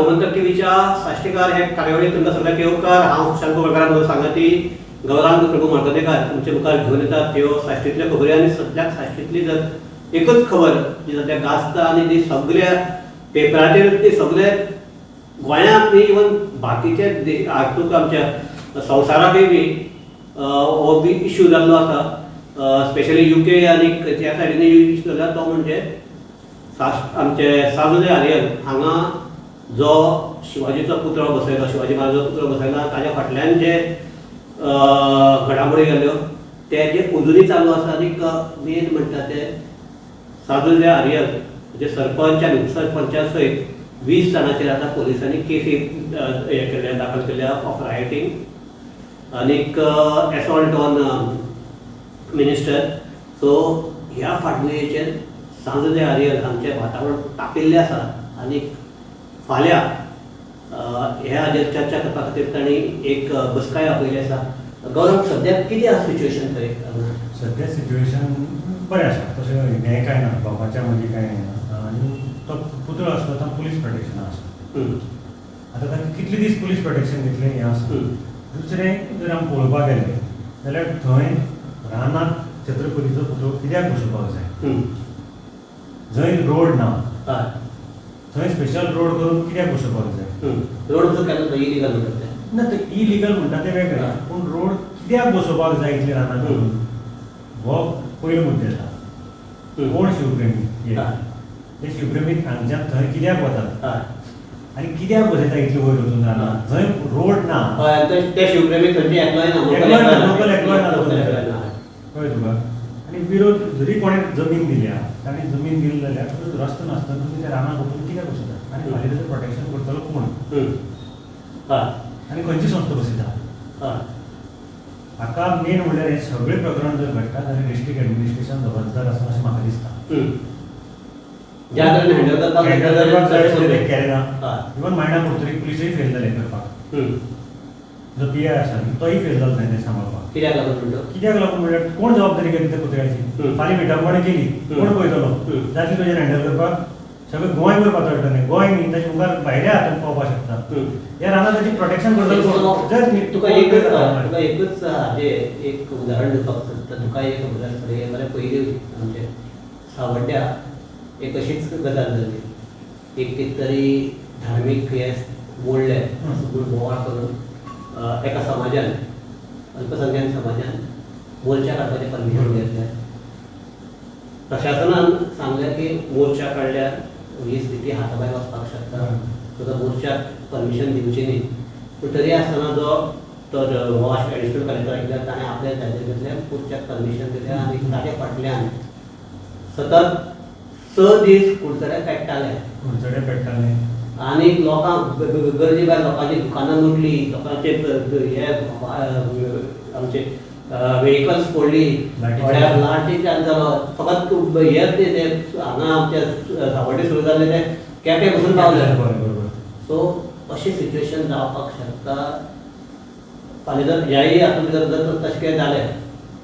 गोमंतक टीव्हीच्या साश्टीकार हे कार्यावळीत तुमकां सगळ्यांक येवकार. हांव सुशांत कोपरकार, म्हजो सांगाती गौरांग प्रभू मार्दनेकार तुमचे मुखार घेवन येतात त्यो साश्टींतल्यो खबरी. आनी सद्याक साश्टींतली जर एकच खबर जी सद्याक गाजता आनी ती सगल्या पेपराचेर, ती सगल्या गोंयांत न्ही, इवन बाकीचे हातूंत आमच्या संवसाराकय बी हो बी इश्यू जाल्लो आसा, स्पेशली युके आनी त्या सायडीन इश्यू जाला, तो म्हणजे आमचे सांजो आरियल हांगा जो शिवाजीचो पुतळो बसयलो, शिवाजी महाराजाचो पुतळो बसयला, ताच्या फाटल्यान जे घडामोडी जाल्यो ते जे अजुनूय चालू आसा. आनीक मेन म्हणटा ते सांजो आरियल म्हणजे सरपंच आनी उपसरपंचा सयत 20 जाणांचेर आतां पोलिसांनी केसी हे केल्या, दाखल केल्या ऑफ रायटींग आनीक एसॉल्ट ऑन मिनिस्टर. सो ह्या फाटभुंयेचेर सांजो आरियल हांगचें वातावरण तापिल्लें आसा आनी फाल्यां ह्या हाजेर चर्चा करपा खातीर तांणी एक बसकाय आपयली आसा. गौरव, सद्याक कितें आसा सिच्युएशन थंय? सद्या सिच्युएशन बरें आसा, तशें हें कांय ना, लोकांच्या मदीं कांय ना. आनी तो पुतळो आसता तो पुलीस प्रोटेक्शना आसा. आतां तांकां कितले दीस पुलीस प्रोटेक्शन दितलें हें आसा. दुसरें जर आमी पळोवपाक गेले जाल्यार थंय रानांत छत्रपतीचो पुतळो कित्याक बसोवपाक जाय? जंय रोड ना थंय स्पेशल रोड करून कित्याक बसोवपाक जाय? रोड जो केला तो इलिगल म्हणटात ते. ना, ते इलिगल म्हणटा ते वेगळें, पूण रोड कित्याक बसोवपाक जाय इतले रानांत करून, हो पयलो मुद्दो येता. कोण शिवप्रेमी हे? ते शिवप्रेमी हांगच्यान थंय कित्याक वतात आनी कित्याक बसयता इतले वयर वचून रानांत जंय रोड ना? हय, ते शिवप्रेमी थंयचे एकलोय ना. लोकल एकलोय ना. कळ्ळें तुका? आनी विरोध जरी कोणें जमीन दिल्या, ताणें जमीन दिली जाल्यार रस्तो नासतना तुमी त्या रानांत वचून कित्याक बसयतात? आनी फाल्यां ताचें प्रोटेक्शन करतलो कोण आनी खंयची संस्था बसयता हाका? मेन म्हणल्यार हें सगळें प्रकरण जर घडटा जाल्यार डिस्ट्रिक्ट एडमिनिस्ट्रेशन जबाबदार आसा अशें म्हाका दिसता. ज्या तरेन हँडल करपाक जाय तें केलें ना. इवन मायणा कुडतरी पुलिसूय फेल जाले करपाक. जो पी I आसा तोय फेल जालो तें सांबाळपाक. कित्याक लागून म्हणटा? कित्याक लागून म्हणल्यार कोण जबाबदारी घेतली त्या पुतळ्याची? फाल्यां विटंबणां केली, कोण पळयतलो? जातली तुजेर हँडल करपाक? सगळें गोंयभर पातळटलें. गोंय न्ही, ताच्या मुखार भायल्या हातून पावपाक शकता. ह्या रानांत ताची प्रोटेक्शन करतलो कोण? जर तुका एकच हाजें एक उदाहरण दिवपाक सोदता. तुका एक खबर आसतलें, बरें, पयलीं आमचे सावड्ड्या एक अशीच गजाल जाली. एक कितें तरी धार्मीक हे मोडलें म्हूण बोवाळ करून एका समाजान, अल्पसंख्याक समाजान मोर्चा काडपाचें परमिशन घेतलें. प्रशासनान सांगलें की मोर्चा काडल्यार ही स्थिती हाता भायर वचपाक शकता, तुका मोर्चाक परमिशन दिवची न्ही. पूण तरी आसतना जो तो वॉश एडिशनल कलेक्टर आशिल्लो ताणें आपल्या जागेर घेतलें, मोर्चाक परमिशन दिलें आनी ताच्या फाटल्यान सतत 6 दीस कुडचडे पेट्टाले. कुडचडे पेट्टाले आनी लोकांक गरजे भायर लोकांची दुकानां लुटली, लोकांचे हे आमचे व्हेकल्स फोडली, थोड्याक लाठी चार्ज जालो. फकत हेच न्ही, ते हांगा आमच्या सावड्डे सुरू जाल्ले ते केपें पसून पावले. सो अशें सिच्युएशन जावपाक शकता. फाल्यां जर ह्याय हातूंत भितर जर तशें कितें जालें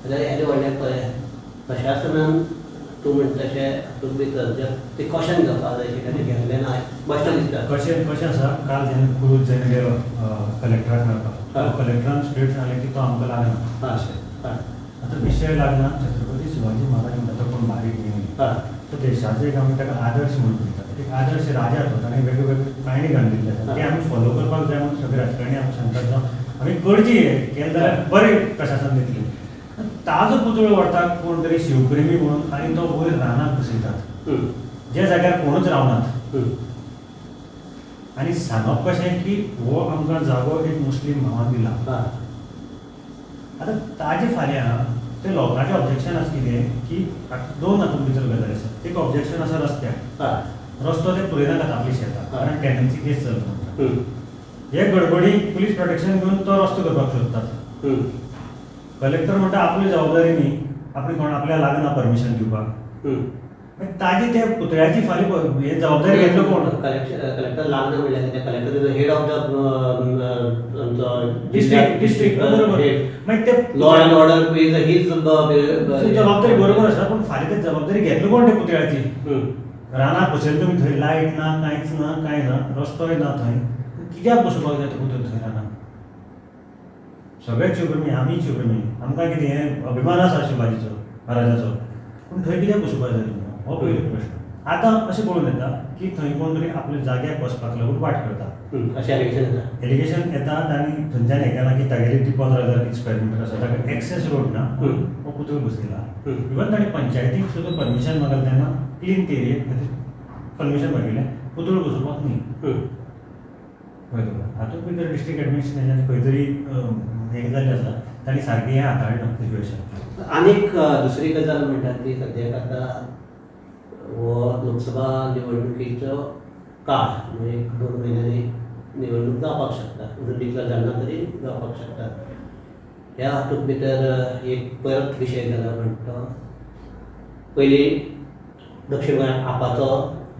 जाल्यार येदें व्हडलें पळय प्रशासनान तूं म्हणटा तशें हातूंत भितर जे प्रिकॉशन घेवपाक जाय आशिल्लें तें घेतलें ना, स्पश्ट दिसता. कशें कशें आसा, काल जेन्ना क्रूज जेन्ना गेलो कलेक्टराक मेळपाक, कलेक्टरान स्ट्रेट सांगलें की तो आमकां लागना अशें. आतां विशय लागना. छत्रपती शिवाजी महाराज म्हणटा तो कोण बारीक न्ही, तो देशाचो एक आमी ताका आदर्श म्हणून पळयतात, एक आदर्श राजा तो. ताणें वेगळे वेगळे काणी घालून दिल्ले आसा, ते आमी फॉलो करपाक जाय म्हणून सगळे राजकारणी आमी सांगतात. जावं आमी करची, केलें जाल्यार बरें प्रशासन दितलें. ताजो पुतळो व्हरता कोण तरी शिवप्रेमी म्हणून आनी तो वयर रानांत बसयतात, ज्या जाग्यार कोणूच रावनात. आनी सांगप कशें की हो आमकां जागो एक मुस्लीम भावान दिला. आतां ताजे फाल्यां ते लोकांचें ऑब्जेक्शन आसा कितें की दोन हातूंत भितर गजाल आसा. एक ऑब्जेक्शन आसा रस्त्याक, रस्तो ते पुरयनाकात आपली शेतां, कारण टेनन्सी केस चलता म्हणटा. हे गडबडी पुलीस प्रोटेक्शन घेवन तो रस्तो करपाक सोदतात. कलेक्टर म्हणटा आपली जबाबदारी न्ही, आपली कोण आपल्याक लागना परमिशन दिवपाक. ताजी त्या पुतळ्याची फाल्यां हे जबाबदारी घेतलो कोण? कलेक्टर लागना म्हणल्यार Collector is head of the district. बरोबर, मागीर ते law and order is his जबाबदारी बरोबर आसा, पूण फाल्यां ते जबाबदारी घेतलो कोण त्या पुतळ्याची? रानाक बसयले तुमी, थंय लायट ना, कांयच ना, कांय ना, रस्तोय ना थंय, कित्याक बसोवपाक जाय तो पुतळो थंय रानाक? सगळे शिवप्रेमी, आमी शिवप्रेमी, आमकां कितें हें अभिमान आसा शिवाजीचो महाराजाचो, पूण थंय कित्याक बसोवपाक जाय तुमकां? हो पयलो प्रश्न. आतां अशें पळोवन येता की थंय कोण तरी आपल्या जाग्याक बसपाक लागून वाट करता अशें एलिगेशन येता, एलिगेशन येता. आनी थंयच्यान हें केलां की तागेली ती 15,000 स्क्वेअर मिटर आसा, ताका एक्सेस रोड ना, हो पुतळो बसयला. इवन ताणें पंचायतीक सुद्दां परमिशन मागलें तेन्ना क्लीन ते एरिये खातीर परमिशन मागिल्लें, पुतळो बसोवपाक न्ही. कळ्ळें तुका? हातूंत भितर डिस्ट्रिक्ट एडमिनिस्ट्रेशन खंय तरी हें जाल्लें आसा, तांणी सारकें हें हाताळना सिट्युएशन. आनीक दुसरी गजाल म्हणटा ती सद्याक आतां हो लोकसभा निवडणुकीचो काळ, म्हणजे 1-2 म्हयन्यांनी निवडणूक जावपाक शकता, अजून डिक्लेर जालें ना तरी जावपाक शकता. ह्या हातूंत भितर एक परत विशय जाला म्हणटा, पयलीं दक्षिण गोंयांत आपाचो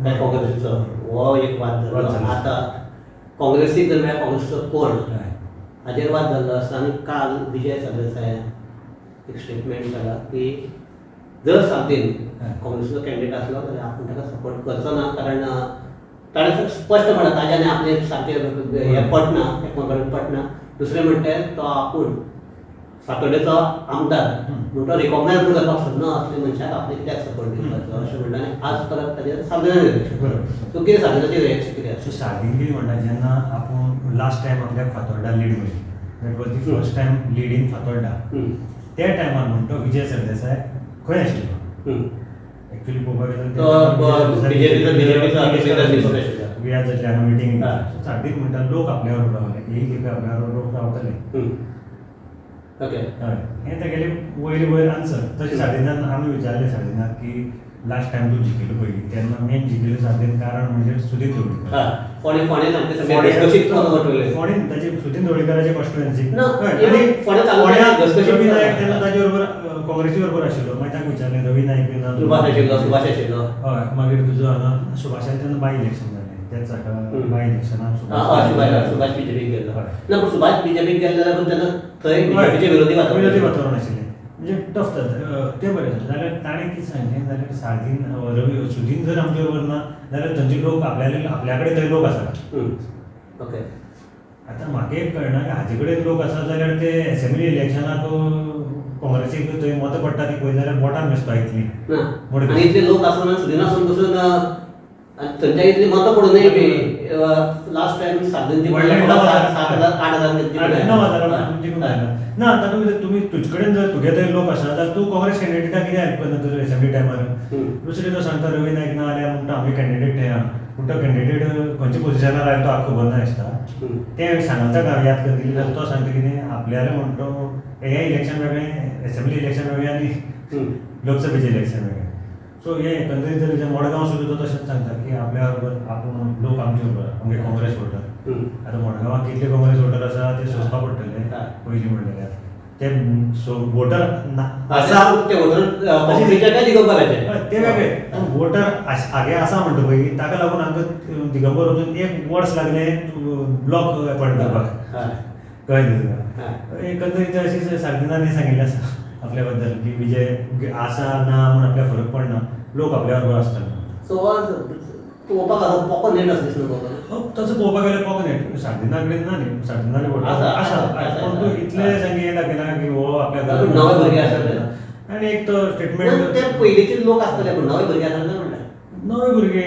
काय काँग्रेसीचो हो एक वाद जालो, आतां काँग्रेसीक जर म्हळ्यार काँग्रेसीचो कोण हाजेर वाद जाल्लो आसा. आनी काल विजय सरदेसायान एक स्टेटमेंट जाला की जर सार्दीन काँग्रेसीचो कॅन्डिडेट आसलो जाल्यार आपूण ताका सपोर्ट करचो ना, कारण ताणें स्पश्ट म्हणलां ताज्या आनी आपलें सारकें हें पटना, एकमेकां कडेन पटना. दुसरें म्हणटा तो आपूण सातोडेचो आमदार म्हूण तो रिकॉग्नायज म्हूण करपाक सोदना असले मनशाक आपणे कित्याक सपोर्ट दिवपाचो अशें म्हणलें. आनी आज परत ताजेर सार्दीनान रिएक्शन. सो कितें सार्दीनाचें रिएक्शन कितें आसा? सो सार्दीन कितें म्हणटा, जेन्ना आपूण लास्ट टायम आपल्याक फातोर्डा लीड मेळ्ळी, that was the first time lead in Fatorda, त्या टायमार म्हणटो विजय सरदेसाय खंय आशिल्लो? एक्चुअली पळोवपाक गेल्यार विराज जातले हांगा मिटींग, सार्दीन म्हणटा लोक आपल्या बरोबर रावले, एक एक आपल्या बरोबर लोक रावतले. ओके, हय, हें तेगेलें वयले वयर आन्सर. तशें सार्दीनान आमी विचारलें सार्दीनाक की लास्ट टायम तूं जिखयलो पयलीं तेन्ना मेन जिखयलो सार्दीन कारण म्हणजे सुदीन ढवळीकर. फोंडें ताचे सुदीन ढवळीकराचे कॉन्स्टिट्युएन्सी रवी नायक तेन्ना ताजे बरोबर काँग्रेसी बरोबर आशिल्लो. मागीर ताका विचारलें रवी नायक बी ना, सुभाष आशिल्लो, हय, मागीर तुजो हांगा सुभाषान तेन्ना बाय इलेक्शन जालें, त्याच हाका बाय इलेक्शनाक सुभाष बीजेपीक गेल्लो ना, पूण सुभाष बीजेपीक गेल्लो जाल्यार पूण तेन्ना थंय बीजेपीचें विरोधी वातावरण आशिल्लें, म्हणजे टफ जाता तें बरें जालें. जाल्यार ताणें कितें सांगलें जाल्यार सार्दीन रवी सुदीन जर आमचे बरोबर ना जाल्यार थंयचे लोक आपल्या कडेन थंय लोक आसात. ओके, आतां म्हाका एक कळना की हाजे कडेन लोक आसा जाल्यार ते एसेंब्ली इलेक्शनाक काँग्रेसीक थंय मतां पडटा ती पळयली जाल्यार बोटान मेजपा इतली. आनी इतले लोक आसून सुदीन आसून पसून थंयच्या इतली मतां पडूनय बी लास्ट टायम सार्दीन 7,000 8,000 9,000 जिखून जायना ना. आतां तुमी तुजे कडेन जर तुगे थंय लोक आसा जाल्यार तूं काँग्रेस कॅन्डिडेटाक कित्याक हेल्प करना तर एसेंब्ली टायमार? दुसरें तो सांगता रवी नायक ना जाल्यार म्हणटा आमगे कॅन्डिडेट थंय आहा, पूण तो कॅन्डिडेट खंयच्या पोजिशनार आयलो तो आतां खबर ना दिसता. तें सांगता हांव याद कर दिली जाल्यार तो सांगता कितें आपल्याले म्हणटा हें इलेक्शन वेगळें, एसेंब्ली इलेक्शन वेगळें आनी लोकसभेचें इलेक्शन वेगळें. सो हें एकंदरीत जर मडगांव सुद्दां तो तशेंच सांगता की आपल्या बरोबर आपूण लोक आमचे बरोबर, आमगे काँग्रेस वोटर. आतां मडगांवां कितले काँग्रेस वोटर आसा ते सोदपा पडटले पयलीं म्हणलें ते वोटर आसा ते वोटर ते वेगळे, पूण वोटर आगे आसा म्हणटा पळय ताका लागून आमकां दिगंबर वचून एक वर्स लागलें ब्लॉक अपॉयंट करपाक. कळ्ळें न्ही तुका? एकंदरीत अशें सार्दीनान सांगिल्लें आसा आपल्या बद्दल की विजय आसा ना म्हूण आपल्याक फरक पडना, लोक आपल्या बरोबर आसता. सो पळोवपाक आसा पोको नेट आसा दिसना पळोवपाक? तसो पळोवपाक गेल्यार पोको नेट सार्दीना कडेन ना न्ही, सार्दीनाले वोटर आसा, पूण तूं इतले सामकें हें दाखयना की हो आपल्या नवे भुरगे आसा. आनी एक तो स्टेटमेंट ते पयलींचे लोक आसतले पूण नवे भुरगे आसा म्हणटा नवे भुरगे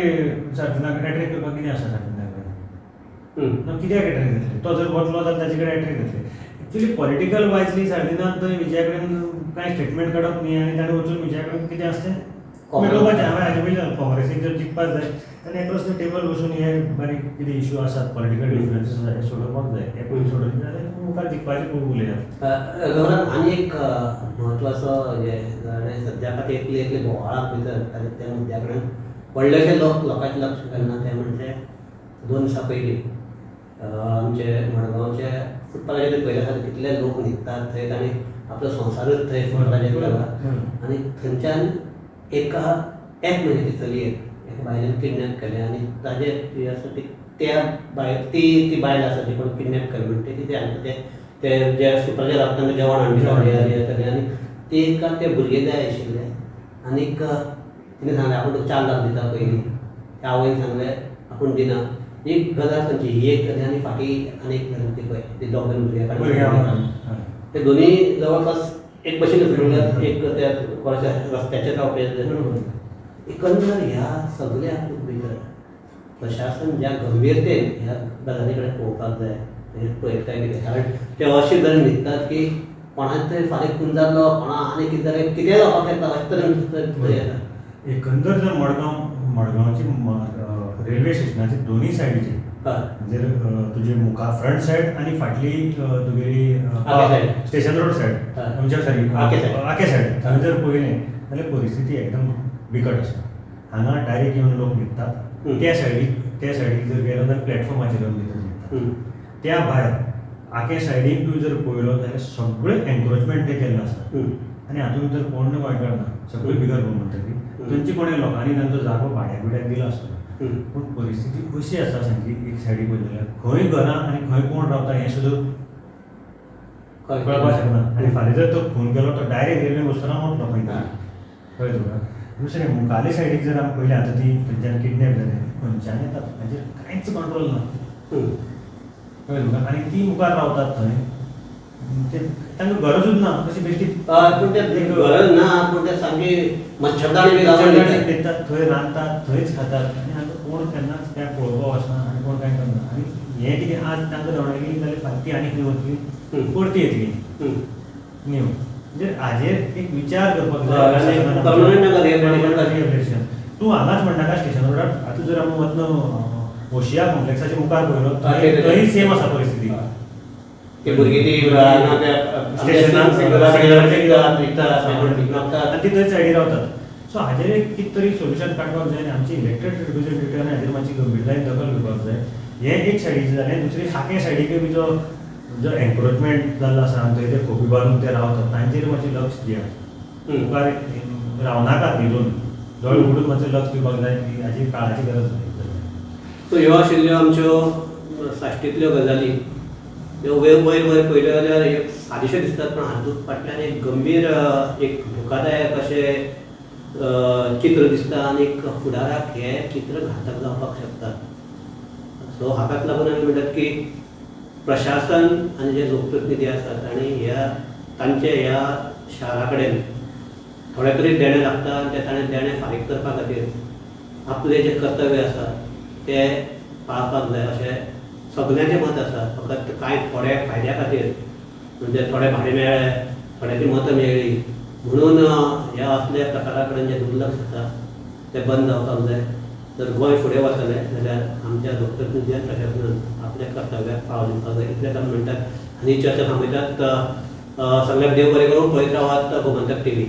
सार्दीनाक एट्रेक्ट करपाक कितें आसा सार्दीना कडेन? कित्याक एट्रेक्ट जातले? तो जर वतलो जाल्यार ताजे कडेन एट्रेक्ट जातले. एक्चुअली पॉलिटिकल वायजली सार्दीनान थंय विजया कडेन कांय स्टेटमेंट काडप न्ही आनी ताणें वचून विजया कडेन कितें आसा तें मेळोवपाचें. हांवें हाजे पयलीं काँग्रेसीक जर जिखपाक जाय जाल्यार एक्रॉस the table बसून हे बारीक कितें इश्यू आसात, पॉलिटिकल डिफरन्सीस आसा, हे सोडोवपाक जाय. हे पयलीं सोडोवचे जाल्यार मुखार जिखपाचें खूब उलयात. गौरव, आनी एक म्हत्वाचो हें सद्या खातीर इतले इतले बोवाळाक भितर आनी त्या मुद्द्या कडेन व्हडलेशे लोक लोकांचें लक्ष घालना तें म्हणजे 2 दिसां पयलीं आमचे मडगांवचे फुटपाथाचेर पयले आसा कितले लोक न्हिदतात थंय, तांणी आपलो संवसारूच थंय फुटपाथाचेर केला. आनी थंयच्यान एका एक म्हयन्याची चलयेक एका बायलेन किडनॅप केलें आनी ताजे ती आसा ती त्या बायल ती बायल आसा ती कोण किडनॅप केलें म्हणटा ती ते ते जे फुटपाथाचेर रावता तांकां जेवण हाडून दिताले आनी ते एका ते भुरगे जाय आशिल्ले आनीक तिणें सांगलें आपूण 4 लाख दिता पयलीं त्या आवयन सांगलें आपूण दिना. एक गजाल खंयची ही एक गजाल आनी फाटीं आनी एक गजाल ती पळय ती दोग जाण भुरग्यां ते दोनी जवळपास एक भशेन म्हणल्यार एक त्या कोणाच्या रस्त्याचेर रावपी. एकंदर ह्या सगळ्या भितर प्रशासन ज्या गंभीरतेन ह्या गजाली कडेन पळोवपाक जाय हें पळयत काय कितें, कारण ते अशे तरेन न्हिदतात की कोणाक तरी फाल्यां खून जाल्लो, कोणा आनी कितें जालें, कितेंय जावपाक शकता अशे तरेन येता. एकंदर जर मडगांवची रेल्वे स्टेशनाचे दोनूय सायडीचे म्हणजे तुजे मुखार फ्रंट सायड आनी फाटली तुगेली स्टेशन रोड सायड म्हणजे सॉरी आके सायड थंय जर पळयलें जाल्यार परिस्थिती एकदम बिकट आसा. हांगा डायरेक्ट येवन लोक न्हिदतात, त्या सायडीक जर गेलो जाल्यार प्लॅटफॉर्माचेर येवन भितर न्हिदतात. त्या भायर आके सायडीक तूं जर पळयलो जाल्यार सगळें एन्क्रोचमेंट तें केल्लें आसा आनी हातूंत भितर कोण गोंयकार ना, सगळे बिगर म्हणटकीर थंयचे कोणे लोकांनी तांचो जागो भाड्या बिड्याक दिलो आसतलो. पूण परिस्थिती अशी आसा सामकी एक सायडीक पळयत जाल्यार खंय घरां आनी खंय कोण रावता हें सुद्दां कळपाक शकना. आनी फाल्यां जर तो खून केलो तो डायरेक्ट रेल्वे वचतना मोडलो खंय तरी, कळ्ळें तुका. दुसरें मुखाले सायडीक जर आमी पळयलें आतां ती थंयच्यान किडनॅप जालें खंयच्यान येतात तांचेर कांयच कंट्रोल ना, कळ्ळें तुका. आनी ती मुखार रावतात थंय ते तांकां गरजूच ना तशी बेश्टी, पूण ते गरज ना, पूण ते सामकी मच्छरदाणी बी न्हिदतात थंय, रांदतात थंयच खातात आनी हांकां कोण केन्नाच कांय पळोवपाक वचना आनी कोण कांय करना. आनी हें कितें आज तांकां धांवडायली जाल्यार फाल्यां ती आनी खंय वतली, परती येतली न्यू. म्हणजे हाजेर एक विचार करपाक जाय. तूं हांगाच म्हणनाका स्टेशन रोडार, आतां जर आमी वतना ओशिया कॉम्प्लेक्साच्या मुखार पळयलो थंय सेम आसा परिस्थिती. आनी ती थंय सायडीर रावतात. सो हाजेर एक कितें तरी सोल्युशन काडपाक जाय आनी आमचे इलेक्टेड रिप्रेझेंटेटिव्हांनी हाजेर मातशी गंभीरतायेन दखल घेवपाक जाय. हें एक सायडीचें जालें. दुसरी आके सायडीकय बी जो एन्क्रोचमेंट जाल्लो आसा आनी थंय ते खोपी बांदून ते रावतात तांचेर मातशें लक्ष दियात. मुखार रावनाकात न्हिदून, दोळे उगडून मातशें लक्ष दिवपाक जाय, हाजी काळाची गरज आसा. सो ह्यो आशिल्ल्यो आमच्यो साश्टींतल्यो गजाली ह्यो वयर वयर वयर पळयल्यो जाल्यार एक सादेश्यो दिसतात, पण हातूंत फाटल्यान एक गंभीर एक धोकादायक अशें चित्र दिसता आनी एक फुडाराक हें चित्र घातक जावपाक शकता. सो हाकाच लागून आमी म्हणटात की प्रशासन आनी जे लोकप्रतिनिधी आसात तांणी ह्या तांचे ह्या शारा कडेन थोडें तरी देणें लागता आनी तें ताणें देणें फारीक करपा खातीर आपलें जें कर्तव्य आसा तें पाळपाक जाय अशें सगल्यांचें मत आसा. फकत कांय थोड्या फायद्या खातीर म्हणजे थोडे भाडें मेळ्ळें, थोड्यांची मतां मेळ्ळीं म्हणून ह्या असल्या प्रकारा कडेन जें दुर्लक्ष आसा तें बंद जावपाक जाय. जर गोंय फुडें वतलें जाल्यार आमच्या लोकप्रतिनिधी आनी प्रशासनान आपल्या कर्तव्याक पाळो दिवपाक जाय इतलेंच आमी म्हणटात आनी चर्चा थांबयतात. सगळ्यांक देव बरें करूं. पळयत रावात गोमंतक टीव्ही.